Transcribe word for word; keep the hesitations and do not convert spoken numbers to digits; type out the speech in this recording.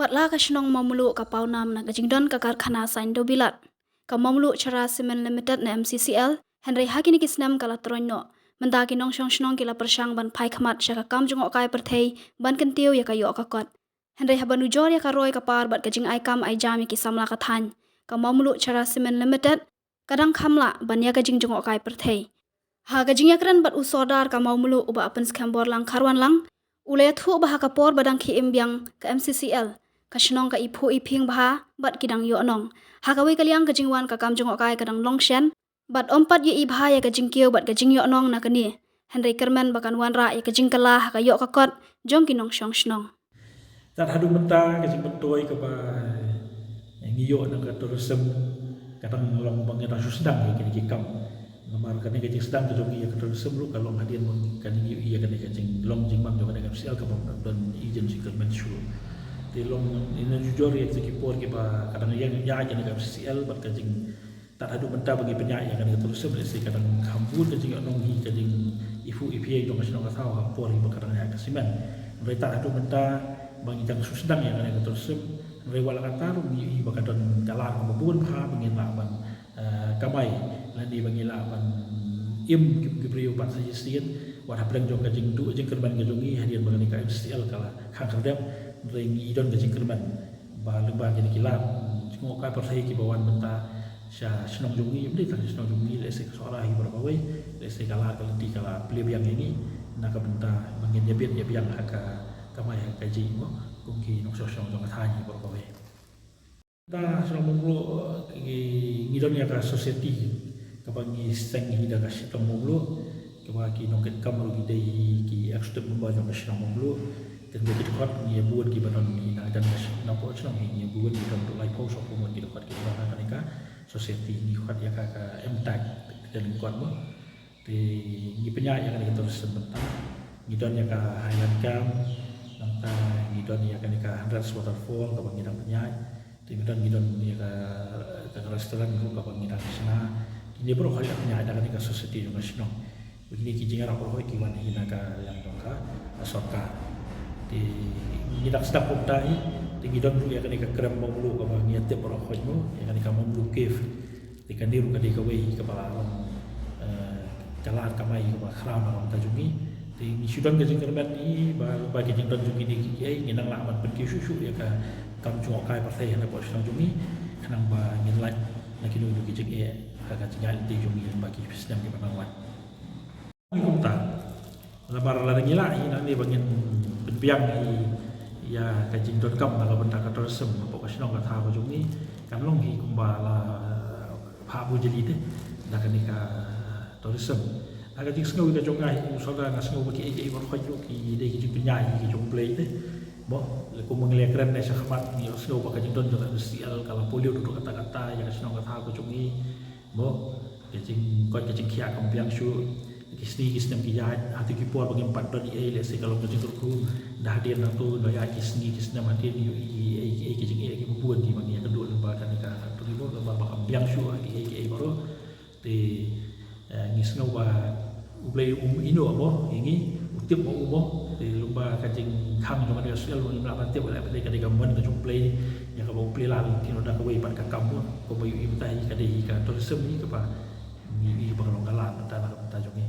Pat la ka shnong Mawmluh ka pawnam na ka jingdon ka karkhana saiñ dewbilat ka Mawmluh Chhara Cement Limited ne M C C L, hynrei ha kine ki snem ka la troiñ noh. Mynta ki nongshong shnong ki la pyrshang ban phai khmat sha ka kam jngohkai pyrthei ban kyntiew ïa ka ïoh ka kot. Hynrei haba nujor ïa ka roi ka par bad ka jingai kam ai jam ïa ki samla ka thaiñ, ka Mawmluh Chhara Cement Limited ka dang kham lah ban ïa ka jingjngohkai pyrthei. Ha ka jingïakren bad u Sordar ka Mawmluh u Bah Pynskhem Borlang Kharwanlang, u la ïathuh ba ha ka por ba dang khie im biang ka M C C L, ka shnong ka iphuh iphieng bha bad ki dang ïoh nong. Ha kawei ka liang ka jingwan ka kam jngohkai ka dang long shen bad ym pat ïohi bha ïa ka jingkiew bad ka jingïoh nong na kane. Hynrei kyrmen ba kan wanrah ïa ka jingkylla ha ka ïoh ka kot jong ki nongshong shnong. Tad haduh mynta ka jingmyntoi kaba ngi ïoh na ka tourism ka dang long ba ngi dang shu sdang ïa kine ki kam. Namar kane ka jingsdang ka jong ngi ïa ka tourism ruh ka long hadien ba ngi, ka ngi ïohi ïa kane ka jinglong jingman jong kane ka M C L kaba don agent jingkyrmen shuh. Te long ina jujor ïa ki por kiba ka dang ïa ïa kane ka M C L bad ka jing tad haduh mynta ba ngi pynïaid ïa kane ka tourism, lehse ka dang kham bun ka jingïohnong hi ka jingiphuh iphieng jong ka shnong ka thaw ha por hi ba ka dang ïaid ka cement. Hynrei tad haduh mynta ba ngi dang shu sdang ïa kane ka tourism, hynrei wat la katta ruh ngi ïohi ba ka don ka lad kaba bun bha ba ngin lah ban, eh, kamai lane ba ngi lah ban im ki, ki briew pat sa shisien wat hapdeng jong ka jingduh jingkyrmen ka jong ngi hadien ba kane ka M C L ka la khang khyrdep, hynrei ngi don ka jingkyrmen ba lyngba kine ki lad jngohkai pyrthei kiba wan mynta sha shnong jong ngi, ym dei tang sha shnong jong ngi, lehse ka Sohra hi baroh kawei, lehse ka lad ka lynti ka la plie biang ïa ngi na ka bynta ba ngin ïa bit ïa biang ha ka kamai ha ka jingim kum ki nongshong shnong jong ka thaiñ hi baroh kawei. Mynta shnong Mawmluh, eh, ngi, ngi don ïa ka society kaba ngi seng hi da ka shnong Mawmluh, kaba ki nongkitkam ruh ki dei ki executive member jong ka shnong Mawmluh. Te ki dkhot ngi ïa bun kiba don hi na jan ka shnong, na pdeng shnong hi ngi ïa bun kiba don ruh laiphew shiphew ngut ki dkhot kiba don ha kane ka society, ngi khot ïa ka ka M tag ka lyngkot mo. Te ngi pynïaid ïa kane ka tourism mynta. Ngi don ïa ka Highland Camp, nangta ngi don ïa kane ka Hundreds Waterfall kaba ngi dang pynïaid. Te ngi don, ngi don ïa ka, ka restaurant ruh kaba ngi dang shna. Kine baroh hi la pynïaid da kane ka society jong ka shnong. Kine ki jingïarap baroh hi ki wan hi na ka liang jong ka, ka sorkar. Te ngi dang sdang kumta hi, te ngi don ruh ïa kane ka krem Mawmluh kaba ngi ïa tip baroh hi mo, ïa kane ka Mawmluh Cave. Te kane ruh ka dei kawei kaba long, eh, ka lad kamai kaba khraw na ka bynta jong ngi. Te ngi shu don ka jingkyrmen hi ba, ba ka jingdon jong kine kiei ngi nang lah ban pynkiew shuh shuh ïa ka kam jngohkai pyrthei ha na pdeng shnong jong ngi, khnang ba ngin lait na kino kino ki jingeh ha ka jingïaid lynti jong ngi lyngba ki snem kiba nang wan. Ngi kumta. Namar lada ngi lah hi nangne ba ngin pynbiang hi ïa ka jingdonkam na ka bynta ka tourism hapoh ka shnong ka thaw ka jong ngi, kan long hi kumba la phah bujli te da kane ka tourism. Ha ka jingsngew ka jong nga hi, u Sordar, nga sngew ba kiei kiei baroh hi ki dei ki jingpynïaid ki jong U Blei te. Mo, lada kum ngi la kren ne shakhmat ngi sngew ba ka jingdon jong ka M C L ka la pynlong duh katta katta ïa ka shnong ka thaw ka jong ngi. Mo, ka jingkoit ka jingkhiah kam biang shuh. Ki sngi ki snem ki ïaid, ha kito ki por ba ngim pat don ei ei, lehse ka long ka jingkyrkhu. Da hadien nangto, da ïaid ki sngi ki snem hadien, ïohi ei ei ki jingeh kiba bun kiba ngi ïakynduh lyngba kane ka factory mo, lyngba ba kam biang shuh ha kiei kiei baroh. Te, eh, ngi sngew ba U Blei um ïehnoh mo ïa ngi, u tip mo u mo. Te lyngba ka jingkhang jong kane ka M C L mo, ngim lah ban tip, wat la ka dei ka mon ka jong U Blei ïa kaba U Blei la lynti noh da kawei pat ka kam mo. Kumba ïohi mynta hi ka dei hi ka tourism hi kaba ngi ïohi ba ka long ka lad mynta na ka bynta jong ngi.